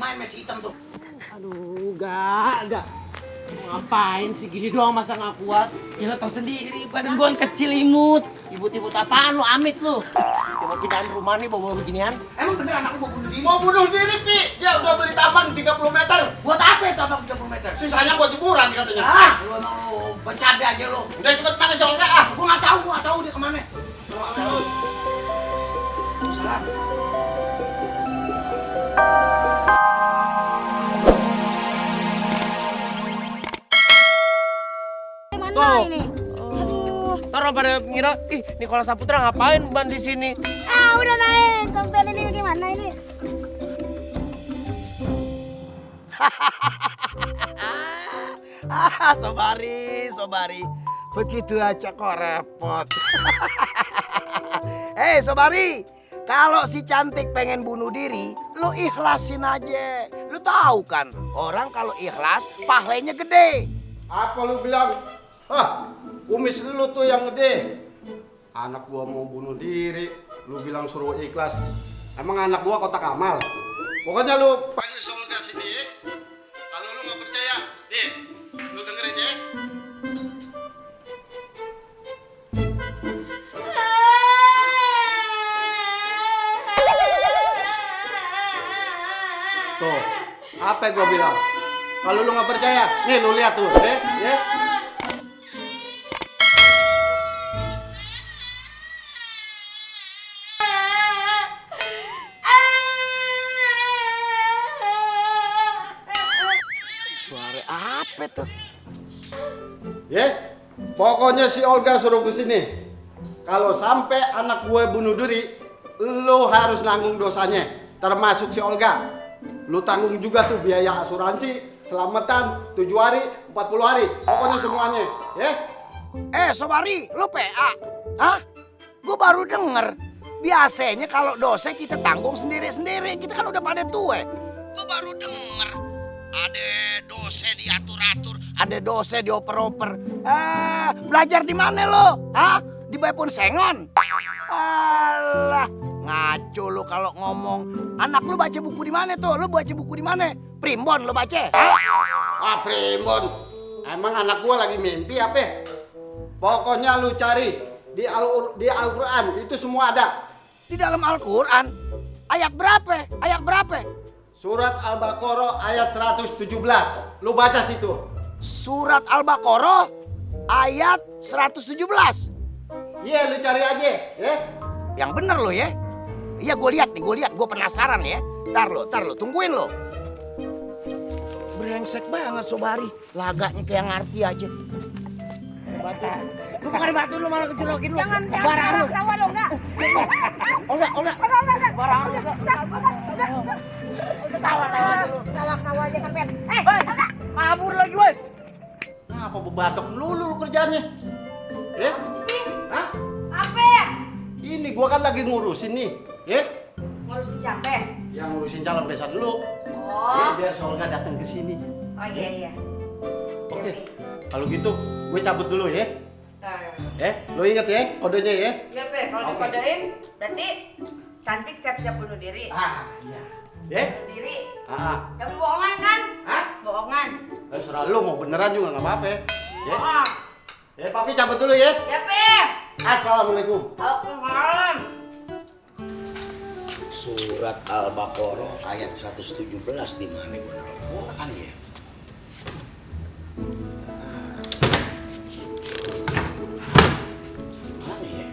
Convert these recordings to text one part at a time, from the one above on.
main Messi hitam tuh. Aduh, enggak. Ngapain sih gini doang masa nggak kuat? Ya lo tau sendiri, badan gue kecil imut. Ibut-ibut apaan lu, amit lu? Coba pindahin rumah nih bawa beginian. Emang bener anak lu mau bunuh diri? Mau bunuh diri, Pi. Dia udah beli tambang 30 meter. Buat apa itu abang 30 meter? Sisanya buat hiburan katanya. Ah, lu emang lu bercanda aja lu. Udah cepet mana si Olga ah. Gua nggak tahu dia kemana. Salam. Mana ini? Aduh. Taruh pada ngira, Nikola Saputra ngapain ban di sini? Ah, udah naik. Sampai ini gimana ini? Sobari. Begitu aja kok repot. Sobari. Kalau si cantik pengen bunuh diri, lu ikhlasin aja. Lu tahu kan, orang kalau ikhlas pahalanya gede. Apa lu bilang? Hah, kumis lu tuh yang gede. Anak gua mau bunuh diri, lu bilang suruh ikhlas. Emang anak gua kotak amal? Pokoknya lu panggil si Olga sini ya. Kalau lu nggak percaya, nih, lu dengerin ya. Tuh, apa yang gua bilang? Kalau lu nggak percaya, nih lu lihat tuh, ya. Suara apa tuh? Ya, pokoknya si Olga suruh ke sini. Kalau sampai anak gue bunuh diri, lu harus nanggung dosanya, termasuk si Olga. Lu tanggung juga tuh biaya asuransi, selamatan, 7 hari, 40 hari, pokoknya semuanya, ya. Sobari, lu PA? Hah? Gue baru denger. Biasanya kalau dosa kita tanggung sendiri-sendiri. Kita kan udah pada tua. Gue baru denger. Ada dosa diatur-atur, ada dosa dioper-oper. Belajar di mana lo? Hah? Di Baypun Sengon? Alah, ngaco lo kalau ngomong. Anak lu baca buku di mana tuh? Lu baca buku di mana? Primbon lu baca? Ah, primbon. Emang anak gua lagi mimpi apa? Pokoknya lu cari di Al-Quran, itu semua ada. Di dalam Al-Quran? Ayat berapa? Ayat berapa? Surat Al-Baqarah ayat 117. Lu baca situ. Surat Al-Baqarah ayat 117. Iya, lu cari aja, ya. Yang bener lo ya. Iya gue lihat, gue penasaran ya. Ntar lo, tungguin lo. Brengsek banget Sobari, lagaknya kayak ngerti aja. Lu bukan batu lu malah kejorokin lu. Jangan Barang lu. tawa lo enggak. Enggak. Barang lu. Tawa dulu. Tawa aja sampean. Kabur lagi woi. Apa bebadok melulu lu kerjaannya? Ya? Hah? Apa? Ini gua kan lagi ngurusin nih, ya? Ngurusin siapa? Yang ngurusin calon besan lu. Oh. Ya, biar Solga datang ke sini. Oh iya. Oke. Kalau gitu, gue cabut dulu ya. Lo inget ya kodenya ya? Iya, Pe. Kalau Oke. dikodein, berarti cantik siap-siap bunuh diri. Ah, iya. Ya? Bunuh diri. Ah. Tapi bohongan kan? Hah? Bohongan. Terserah lu mau beneran juga nggak apa-apa ya. Ya? Bohong. Ya, papi cabut dulu ya. Ya, Pe. Assalamualaikum. Waalaikumsalam. Surat Al-Baqarah ayat 117 di mana gua naruh Quran ya? Mana ya?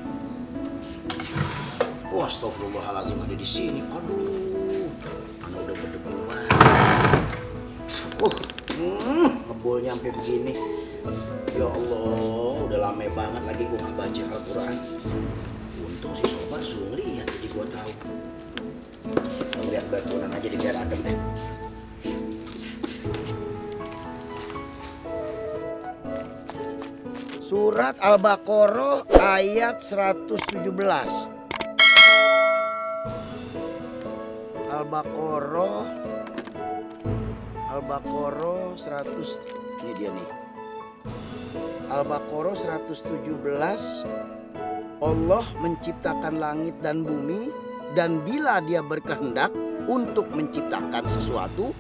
Oh, astagfirullahaladzim ada di sini. Aduh, anak udah berdebar banget. Ngebolnya sampai begini. Ya Allah, udah lama banget lagi gua nggak baca Al-Quran. Untung si Sobar suruh ngeliat, jadi gua tahu. Lihat batuan aja di biar adem deh. Surat Al-Baqarah ayat 117. Al-Baqarah 100. Ini dia nih. Al-Baqarah 117. Allah menciptakan langit dan bumi, dan bila dia berkehendak untuk menciptakan sesuatu,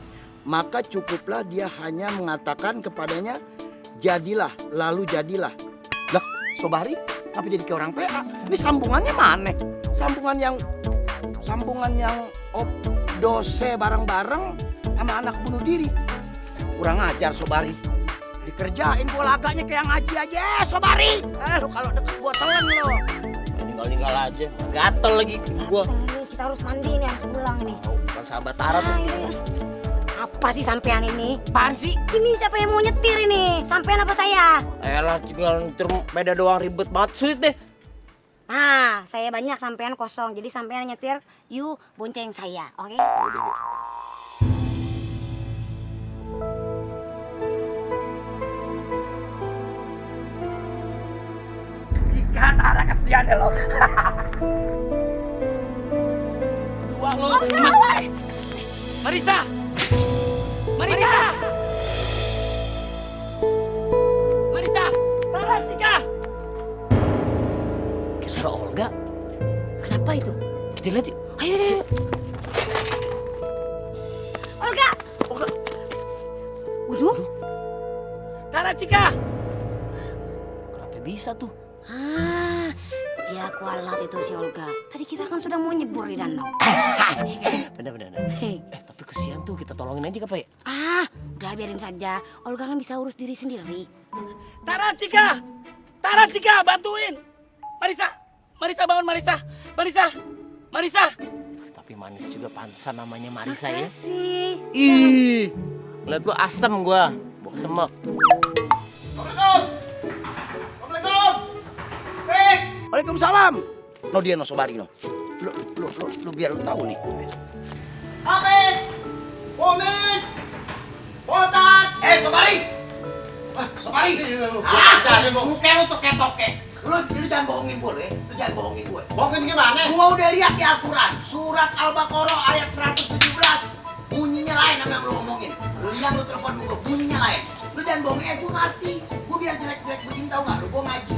maka cukuplah dia hanya mengatakan kepadanya, jadilah, lalu jadilah. Lah, Sobari, apa jadi kayak orang PA? Ini sambungannya mana? Sambungan yang dose bareng-bareng sama anak bunuh diri. Kurang ajar Sobari. Dikerjain gua laganya kayak ngaji aja, Sobari. Lu kalau deket gua telan lo. Tinggal aja, gatel lagi gua. Kita harus mandi nih, harus pulang nih. Bukan sahabat Arab. Apa sih sampean ini? Apaan sih? Ini siapa yang mau nyetir ini? Sampean apa saya? Elah, tinggal nyetir beda doang, ribet banget, sulit deh. Nah, saya banyak, sampean kosong. Jadi sampean nyetir, you bonceng saya, oke? Jika Tara kesian deh lo. Dua lo. Marisa! Marisa! Marisa! Tara, Cika! Suara Olga. Kenapa itu? Kita lihat yuk. Ayo, ayo. Olga! Olga. Waduh. Tara, Cika! Kenapa bisa tuh? Dia kualat itu si Olga. Tadi kita kan sudah mau nyebur di danau. Bener. Tapi kesian tuh, kita tolongin aja apa ya? Udah biarin saja. Olga kan bisa urus diri sendiri. Tara, Cika! Tara, Cika, bantuin! Marisa bangun, Marisa! Tapi manis juga, pantesan namanya Marisa ya. Makasih. Ih, ngeliat lu asem gua, bau semek. Assalamualaikum. Pik. Waalaikumsalam. No dia no Sobari no. Lu biar lu tahu nih. Pik. Polis. Botak. Sobari. Sobari. Cari lu. Muka lu tuh ketoke. Lu jangan bohongin gue, lu jangan bohongin gue. Bohongin gimana? Gua udah lihat di Al-Quran, surat Al-Baqarah ayat 117. Bunyinya lain sama yang lu ngomongin. Lu lihat lu telepon gue, bunyinya lain. Lu jangan bohongin, gue ngerti. Gue biar jelek-jelek begini tau gak lu, gue ngaji.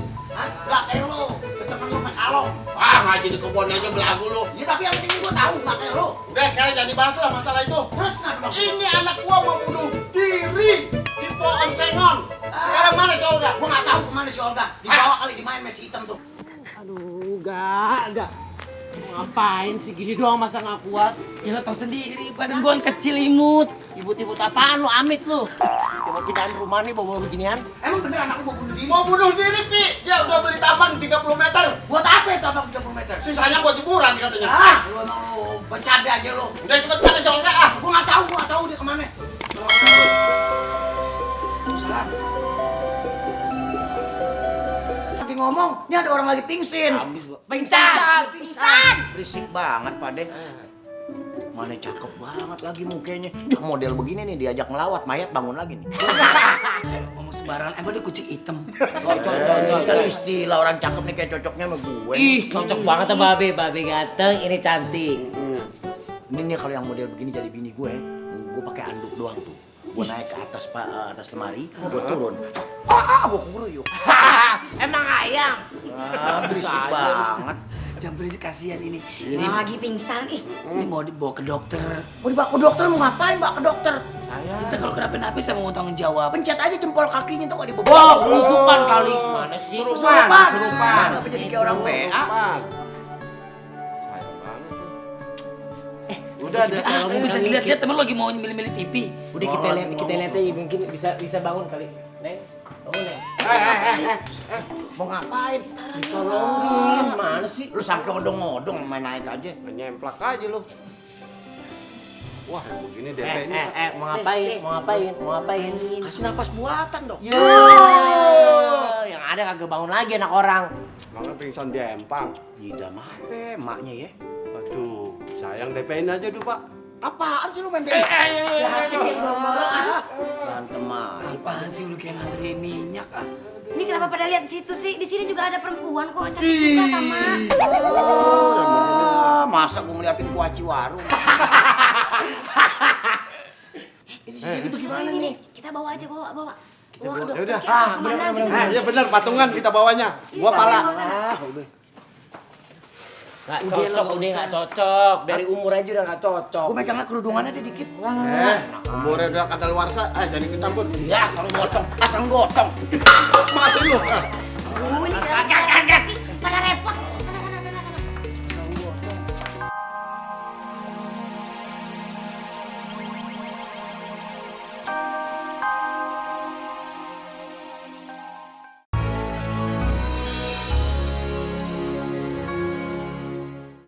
Gak kayak lu, temen lu sama kalong. Ngaji di kebun aja belagu lu. Ya tapi yang penting gue tahu, gak kayak lu. Udah sekarang jangan dibahas lah masalah itu. Terus kenapa dong? Ini anak gua mau bunuh diri di pohon sengon. Sekarang mana si Olga? Gue gak tahu kemana si Olga. Dibawa kali dimain Messi hitam tuh. Aduh, gak. Ngapain sih gini doang masa gak kuat? Ya lo tau sendiri, badan gua kan kecil imut. Imut-imut apaan lu, amit lu? Coba pindahin rumah nih bawa beginian. Emang bener anak lu mau bunuh diri? Mau bunuh diri, Pi. Dia udah beli taman 30 meter. Buat apa itu abang 30 meter? Sisanya buat hiburan katanya. Lu emang lu bercanda aja lu. Udah cepet mana si Olga ah. Gue gak tahu dia kemana. Salam. Lagi ngomong, ini ada orang lagi pingsin. Pingsan. Berisik banget, Pak De. Mana cakep banget lagi mukanya. Model begini nih diajak ngelawat, mayat bangun lagi nih. Ngomong sembarangan, emang dia kucing hitam. Kan istilah orang cakep nih kayak cocoknya sama gue. Ih, cocok banget sama babe ganteng, ini cantik. Ini nih kalau yang model begini jadi bini gue pakai anduk doang tuh. Gue naik ke atas lemari, gue turun. Gue kuruyuk. Emang ayam? Berisik banget. Jangan berisik, kasihan ini. Lagi pingsan, Ini mau dibawa ke dokter. Mau dibawa ke dokter, mau ngapain Mbak ke dokter? Kita kalau kenapa-napa saya mau tanggung jawab. Pencet aja jempol kakinya tuh gak dibobol. Wah, kerusupan kali. Mana sih? Kesurupan. Apa jadi kayak orang PA? Sayang banget. Udah deh, kalau Bisa dilihat-lihat temen lagi mau milih-milih TV. Udah kita lihat aja, mungkin bisa bangun kali. Neng, bangun Neng. Mau ngapain? Tolongin, mana sih? Lu sampai odong-odong main naik aja. nyemplak aja lu. Wah, begini DP ini. Mau ngapain? Kasih napas buatan dong. Yang ada kagak bangun lagi anak orang. Makanya pingsan di empang. Idam apa emaknya ya? Aduh, sayang DP-in aja dulu, Pak. Apaan sih lu main band? Berantem aja. Apaan sih lu kayak ngantri minyak ah? Ini kenapa pada lihat di situ sih? Di sini juga ada perempuan kok, cantik juga sama. Masa gue ngeliatin kuaci warung? Jadi bagaimana nih? Kita bawa aja, bawa. Bawa ke dokter. Ya udah. Kemana gitu? Iya benar, patungan kita bawanya. Gua pala. Udah. Nggak Udah, cocok, lo udah nggak nggak cocok. Dari umur aja udah nggak cocok. Gue megangnya kerudungannya deh dikit. Umurnya udah kadaluarsa, jangan ikut campur. Ya, asal gotong, asal gotong. Mati lu.